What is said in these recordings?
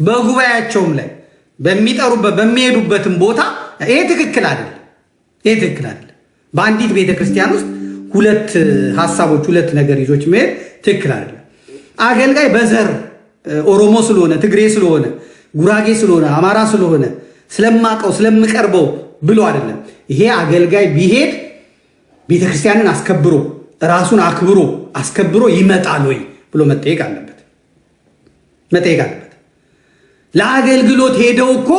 በጉባኤያቸውም ላይ በሚጠሩበት በሚሄዱበትም ቦታ ይሄ ትክክል አይደለም። ይሄ ትክክል አይደለም። በአንዲት ቤተክርስቲያን ውስጥ ሁለት ሀሳቦች ሁለት ነገር ይዞች መሄድ ትክክል አይደለም። አገልጋይ በዘር ኦሮሞ ስለሆነ፣ ትግሬ ስለሆነ፣ ጉራጌ ስለሆነ፣ አማራ ስለሆነ፣ ስለማቀው ስለምቀርበው ብሎ አይደለም። ይሄ አገልጋይ ቢሄድ ቤተክርስቲያንን አስከብሮ ራሱን አክብሮ አስከብሮ ይመጣል ወይ ብሎ መጠየቅ አለበት፣ መጠየቅ አለበት። ለአገልግሎት ሄደው እኮ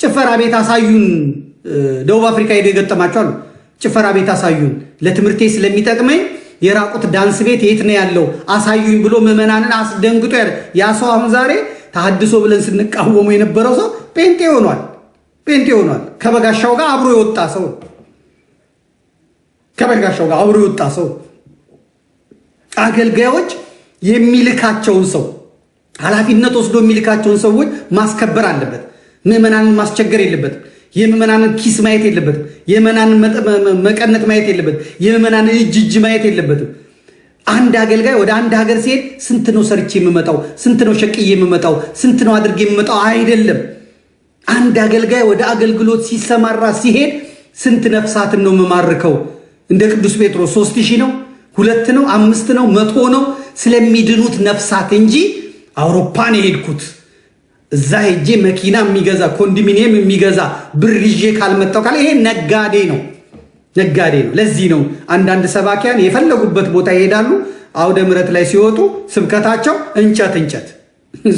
ጭፈራ ቤት አሳዩን፣ ደቡብ አፍሪካ ሄደው የገጠማቸው አሉ። ጭፈራ ቤት አሳዩን፣ ለትምህርቴ ስለሚጠቅመኝ የራቁት ዳንስ ቤት የት ነው ያለው አሳዩኝ ብሎ ምዕመናንን አስደንግጦ ያ ሰው አሁን ዛሬ ተሐድሶ ብለን ስንቃወሙ የነበረው ሰው ጴንጤ ሆኗል። ጴንጤ ሆኗል። ከበጋሻው ጋር አብሮ የወጣ ሰው፣ ከበጋሻው ጋር አብሮ የወጣ ሰው። አገልጋዮች የሚልካቸውን ሰው፣ ኃላፊነት ወስዶ የሚልካቸውን ሰዎች ማስከበር አለበት። ምዕመናንን ማስቸገር የለበትም። የምዕመናንን ኪስ ማየት የለበትም። የምዕመናንን መቀነት ማየት የለበትም። የምዕመናንን እጅ እጅ ማየት የለበትም። አንድ አገልጋይ ወደ አንድ ሀገር ሲሄድ ስንት ነው ሰርቼ የምመጣው፣ ስንት ነው ሸቅዬ የምመጣው፣ ስንት ነው አድርጌ የምመጣው አይደለም። አንድ አገልጋይ ወደ አገልግሎት ሲሰማራ ሲሄድ ስንት ነፍሳትን ነው የምማርከው? እንደ ቅዱስ ጴጥሮስ 3000 ነው፣ 2 ነው፣ 5 ነው፣ 100 ነው፣ ስለሚድኑት ነፍሳት እንጂ አውሮፓን የሄድኩት እዛ ሄጄ መኪና የሚገዛ፣ ኮንዶሚኒየም የሚገዛ ብር ይዤ ካልመጣው ካለ ይሄ ነጋዴ ነው፣ ነጋዴ ነው። ለዚህ ነው አንዳንድ ሰባኪያን የፈለጉበት ቦታ ይሄዳሉ። አውደ ምሕረት ላይ ሲወጡ ስብከታቸው እንጨት እንጨት፣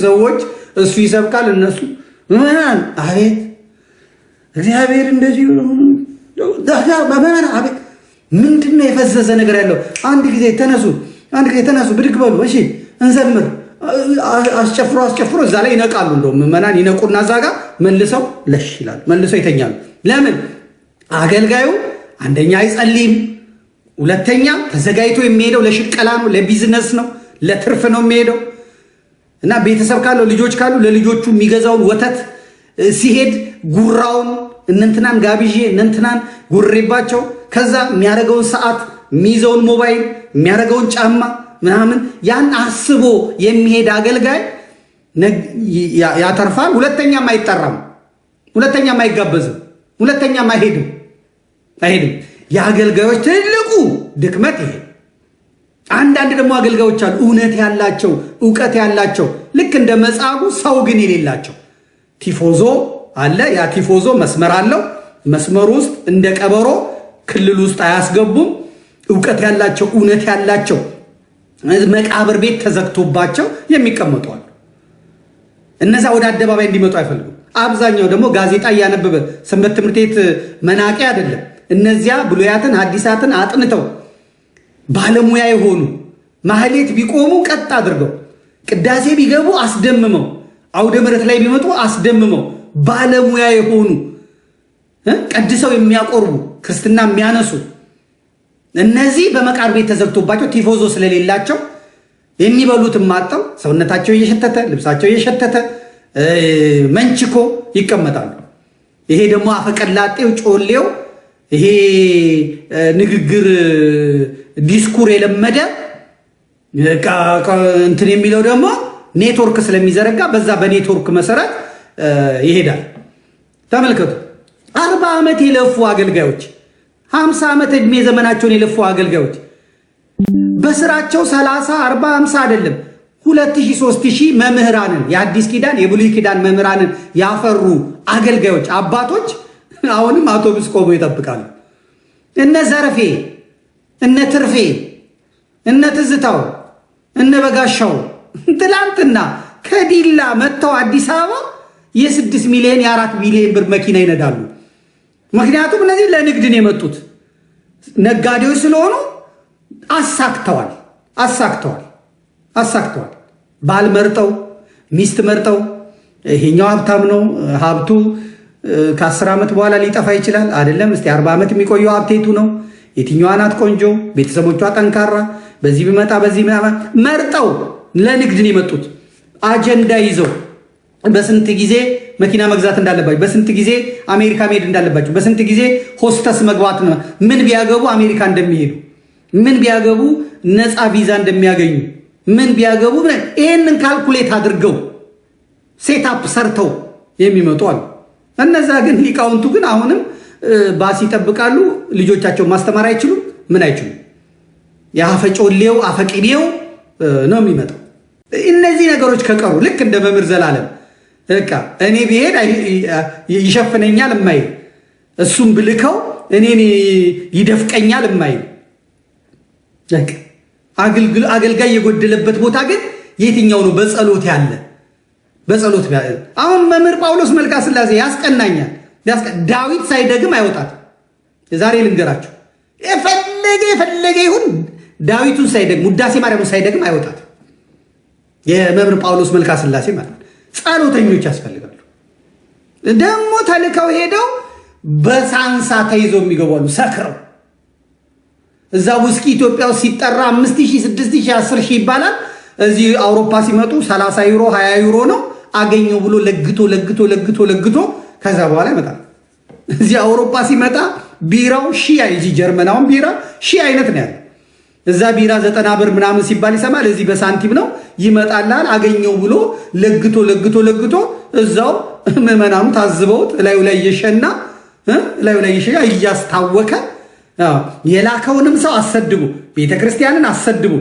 ሰዎች እሱ ይሰብካል፣ እነሱ ምዕመናን አቤት እግዚአብሔር እንደዚህ፣ አቤት ምንድን ነው የፈዘዘ ነገር ያለው? አንድ ጊዜ ተነሱ፣ አንድ ጊዜ ተነሱ፣ ብድግ በሉ፣ እሺ እንዘምር። አስጨፍሮ አስጨፍሮ እዛ ላይ ይነቃሉ። እንደው ምዕመናን ይነቁና እዛ ጋር መልሰው ለሽ ይላሉ፣ መልሰው ይተኛሉ። ለምን? አገልጋዩ አንደኛ አይጸልይም፣ ሁለተኛ ተዘጋጅቶ የሚሄደው ለሽቀላ ነው፣ ለቢዝነስ ነው፣ ለትርፍ ነው የሚሄደው። እና ቤተሰብ ካለው፣ ልጆች ካሉ ለልጆቹ የሚገዛውን ወተት፣ ሲሄድ ጉራውን እነንትናን ጋብዤ እነንትናን ጉሬባቸው፣ ከዛ የሚያደርገውን ሰዓት፣ የሚይዘውን ሞባይል፣ የሚያደርገውን ጫማ ምናምን ያን አስቦ የሚሄድ አገልጋይ ያተርፋል። ሁለተኛም አይጠራም፣ ሁለተኛም አይጋበዝም፣ ሁለተኛም አይሄድም አይሄድም። የአገልጋዮች ትልቁ ድክመት ይሄ። አንዳንድ ደግሞ አገልጋዮች አሉ፣ እውነት ያላቸው፣ እውቀት ያላቸው፣ ልክ እንደ መጻጉዕ ሰው ግን የሌላቸው። ቲፎዞ አለ። ያ ቲፎዞ መስመር አለው። መስመሩ ውስጥ እንደ ቀበሮ ክልል ውስጥ አያስገቡም። እውቀት ያላቸው፣ እውነት ያላቸው መቃብር ቤት ተዘግቶባቸው የሚቀመጡ አሉ። እነዛ ወደ አደባባይ እንዲመጡ አይፈልጉም። አብዛኛው ደግሞ ጋዜጣ እያነበበ፣ ሰንበት ትምህርት ቤት መናቂ አይደለም። እነዚያ ብሉያትን ሐዲሳትን አጥንተው ባለሙያ የሆኑ፣ ማህሌት ቢቆሙ ቀጥ አድርገው፣ ቅዳሴ ቢገቡ አስደምመው፣ አውደ ምሕረት ላይ ቢመጡ አስደምመው፣ ባለሙያ የሆኑ፣ ቀድሰው የሚያቆርቡ፣ ክርስትና የሚያነሱ፣ እነዚህ በመቃብር ቤት ተዘግቶባቸው ቲፎዞ ስለሌላቸው የሚበሉትን ማጠው ሰውነታቸው እየሸተተ፣ ልብሳቸው እየሸተተ መንችኮ ይቀመጣሉ። ይሄ ደግሞ አፈቀላጤው ጮሌው፣ ይሄ ንግግር ዲስኩር የለመደ እንትን የሚለው ደግሞ ኔትወርክ ስለሚዘረጋ በዛ በኔትወርክ መሰረት ይሄዳል። ተመልከቱ፣ 40 ዓመት የለፉ አገልጋዮች፣ 50 ዓመት ዕድሜ ዘመናቸውን የለፉ አገልጋዮች በስራቸው 30፣ 40፣ 50 አይደለም 2000፣ 3000 መምህራንን፣ የአዲስ ኪዳን የብሉይ ኪዳን መምህራንን ያፈሩ አገልጋዮች አባቶች አሁንም አውቶቡስ ቆመው ይጠብቃሉ። እነ ዘርፌ፣ እነ ትርፌ፣ እነ ትዝታው፣ እነ በጋሻው ትላንትና ከዲላ መጥተው አዲስ አበባ የ6 ሚሊዮን የ4 ሚሊዮን ብር መኪና ይነዳሉ። ምክንያቱም እነዚህ ለንግድ ነው የመጡት፣ ነጋዴዎች ስለሆኑ አሳክተዋል፣ አሳክተዋል፣ አሳክተዋል። ባል መርጠው፣ ሚስት መርጠው፣ ይሄኛው ሀብታም ነው፣ ሀብቱ ከ10 ዓመት በኋላ ሊጠፋ ይችላል። አይደለም እስቲ 40 ዓመት የሚቆየው ሀብት የቱ ነው? የትኛዋ ናት ቆንጆ፣ ቤተሰቦቿ ጠንካራ፣ በዚህ ቢመጣ በዚህ መርጠው ለንግድ ነው የመጡት። አጀንዳ ይዘው በስንት ጊዜ መኪና መግዛት እንዳለባቸው፣ በስንት ጊዜ አሜሪካ መሄድ እንዳለባቸው፣ በስንት ጊዜ ሆስተስ መግባት ነው፣ ምን ቢያገቡ አሜሪካ እንደሚሄዱ፣ ምን ቢያገቡ ነፃ ቪዛ እንደሚያገኙ፣ ምን ቢያገቡ፣ ይሄንን calculate አድርገው Setup ሰርተው የሚመጡ አሉ። እነዛ ግን ሊቃውንቱ ግን አሁንም ባስ ይጠብቃሉ። ልጆቻቸውን ማስተማር አይችሉም፣ ምን አይችሉም። የአፈጮሌው አፈቂቤው ነው የሚመጣው። እነዚህ ነገሮች ከቀሩ ልክ እንደ መምህር ዘላለም በቃ እኔ ብሄድ ይሸፍነኛል የማይል፣ እሱም ብልከው እኔን ይደፍቀኛል የማይል፣ በቃ አገልጋይ የጎደለበት ቦታ ግን የትኛው ነው? በጸሎት ያለ፣ በጸሎት። አሁን መምህር ጳውሎስ መልካ ስላሴ ያስቀናኛል። ዳዊት ሳይደግም አይወጣትም። ዛሬ ልንገራችሁ፣ የፈለገ የፈለገ ይሁን ዳዊቱን ሳይደግም፣ ውዳሴ ማርያሙን ሳይደግም አይወጣትም። የመምህር ጳውሎስ መልካ ስላሴ ማለት ነው። ጸሎተኞች ያስፈልጋሉ። ደግሞ ተልከው ሄደው በሳንሳ ተይዘው የሚገቡ አሉ፣ ሰክረው። እዛ ውስኪ ኢትዮጵያ ውስጥ ሲጠራ 5000፣ 6000፣ 10,000 ይባላል። እዚህ አውሮፓ ሲመጡ 30 ዩሮ፣ 20 ዩሮ ነው። አገኘው ብሎ ለግቶ ለግቶ ለግቶ ለግቶ ከዛ በኋላ ይመጣል። እዚህ አውሮፓ ሲመጣ ቢራው ሺህ፣ እዚህ ጀርመናውን ቢራ ሺህ አይነት ነው ያለው። እዛ ቢራ 90 ብር ምናምን ሲባል ይሰማል። እዚህ በሳንቲም ነው ይመጣላል። አገኘው ብሎ ለግቶ ለግቶ ለግቶ እዛው ምዕመናኑ ታዝበውት እላዩ ላይ እየሸና እያስታወከ የላከውንም ሰው አሰድቡ፣ ቤተክርስቲያንን አሰድቡ፣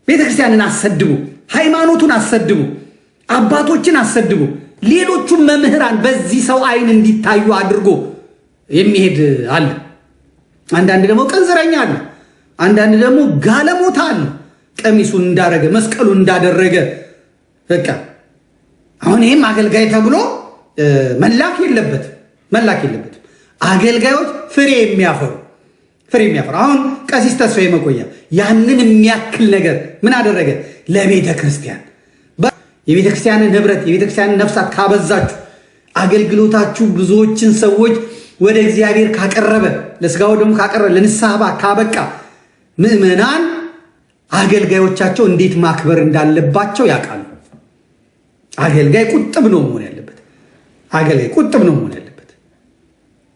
ቤተክርስቲያንን አሰድቡ፣ ሃይማኖቱን አሰድቡ፣ አባቶችን አሰድቡ፣ ሌሎቹም መምህራን በዚህ ሰው አይን እንዲታዩ አድርጎ የሚሄድ አለ። አንዳንድ ደግሞ ቅንዝረኛ አለ። አንዳንድ ደግሞ ጋለሞታ አለ። ቀሚሱን እንዳረገ፣ መስቀሉን እንዳደረገ በቃ አሁን ይህም አገልጋይ ተብሎ መላክ የለበትም። አገልጋዮች ፍሬ የሚያፈሩ። አሁን ቀሲስ ተስፋዬ መቆያ ያንን የሚያክል ነገር ምን አደረገ? ለቤተ ክርስቲያን የቤተ ክርስቲያንን ህብረት፣ የቤተ ክርስቲያንን ነፍሳት ካበዛችሁ፣ አገልግሎታችሁ ብዙዎችን ሰዎች ወደ እግዚአብሔር ካቀረበ፣ ለስጋው ደግሞ ካቀረበ፣ ለንስሐ ካበቃ፣ ምዕመናን አገልጋዮቻቸው እንዴት ማክበር እንዳለባቸው ያውቃሉ። አገልጋይ ቁጥብ ነው መሆን ያለበት። አገልጋይ ቁጥብ ነው መሆን ያለበት።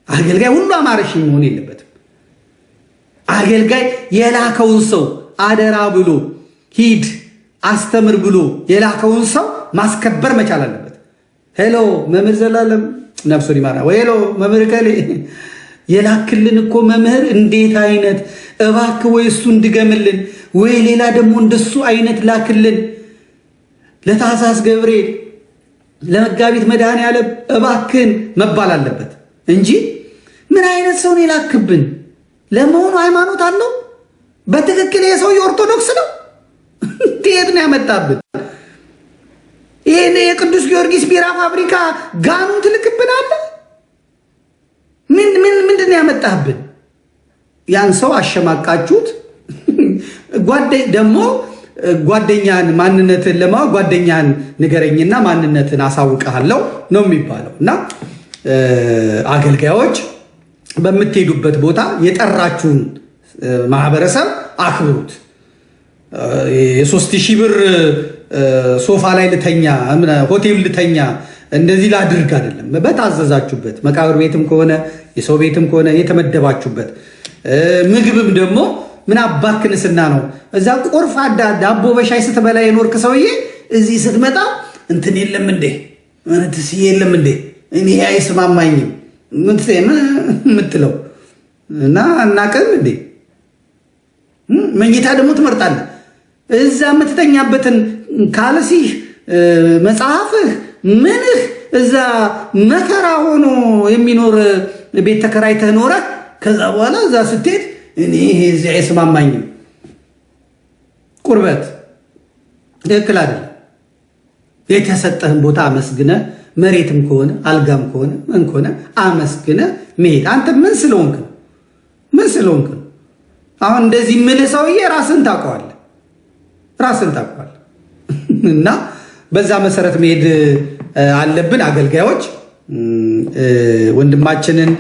አገልጋይ ሁሉ አማረሽ መሆን የለበትም። አገልጋይ የላከውን ሰው አደራ ብሎ፣ ሂድ አስተምር ብሎ የላከውን ሰው ማስከበር መቻል አለበት። Hello መምህር ዘላለም፣ ነፍሱን ይማራ፣ hello መምህር ከሌ፣ የላክልን እኮ መምህር እንዴት አይነት፣ እባክህ ወይ እሱ እንድገምልን ወይ ሌላ ደግሞ እንደሱ አይነት ላክልን፣ ለታኅሳስ ገብርኤል፣ ለመጋቢት መድኃኔዓለም እባክህን መባል አለበት እንጂ ምን አይነት ሰው ነው የላክብን? ለመሆኑ ሃይማኖት አለው? በትክክል ይሄ ሰውዬ ኦርቶዶክስ ነው? እንዴት ነው ያመጣብን? ይሄን የቅዱስ ጊዮርጊስ ቢራ ፋብሪካ ጋኑን ትልክብናለህ? ምን ምን ምንድን ነው ያመጣብን? ያን ሰው አሸማቃችሁት። ደግሞ ጓደኛን ማንነትን ለማወቅ ጓደኛን ንገረኝና ማንነትን አሳውቅሃለሁ ነው የሚባለው። እና አገልጋዮች በምትሄዱበት ቦታ የጠራችሁን ማህበረሰብ አክብሩት። የ3000 ብር ሶፋ ላይ ልተኛ፣ ሆቴል ልተኛ፣ እንደዚህ ላድርግ አይደለም። በታዘዛችሁበት መቃብር ቤትም ከሆነ፣ የሰው ቤትም ከሆነ የተመደባችሁበት፣ ምግብም ደግሞ ምን አባክንስና ነው? እዛ ቆርፋዳ ዳቦ በሻይ ስትበላ የኖርክ ሰውዬ እዚህ ስትመጣ እንትን የለም እንዴ፣ እንትስ የለም እንዴ፣ እኔ አይስማማኝም የምትለው እና አናቅም እንዴ? መኝታ ደግሞ ትመርጣለህ። እዛ የምትተኛበትን ካልሲህ፣ መጽሐፍህ፣ ምንህ እዛ መከራ ሆኖ የሚኖር ቤት ተከራይተህ ኖረህ ከዛ በኋላ እዛ ስትሄድ እኔ ይሄ እዚህ አይስማማኝም። ቁርበት ትክክል አይደለም። የተሰጠህን ቦታ አመስግነህ፣ መሬትም ከሆነ፣ አልጋም ከሆነ፣ ምን ከሆነ አመስግነህ መሄድ። አንተ ምን ስለሆንክ ነው? ምን ስለሆንክ ነው? አሁን እንደዚህ የምልህ ሰውዬ ራስን ታውቀዋለህ፣ ራስን ታውቀዋለህ። እና በዛ መሰረት መሄድ አለብን። አገልጋዮች ወንድማችንን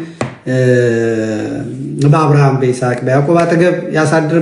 በአብርሃም፣ በይስሐቅ፣ በያዕቆብ አጠገብ ያሳድር።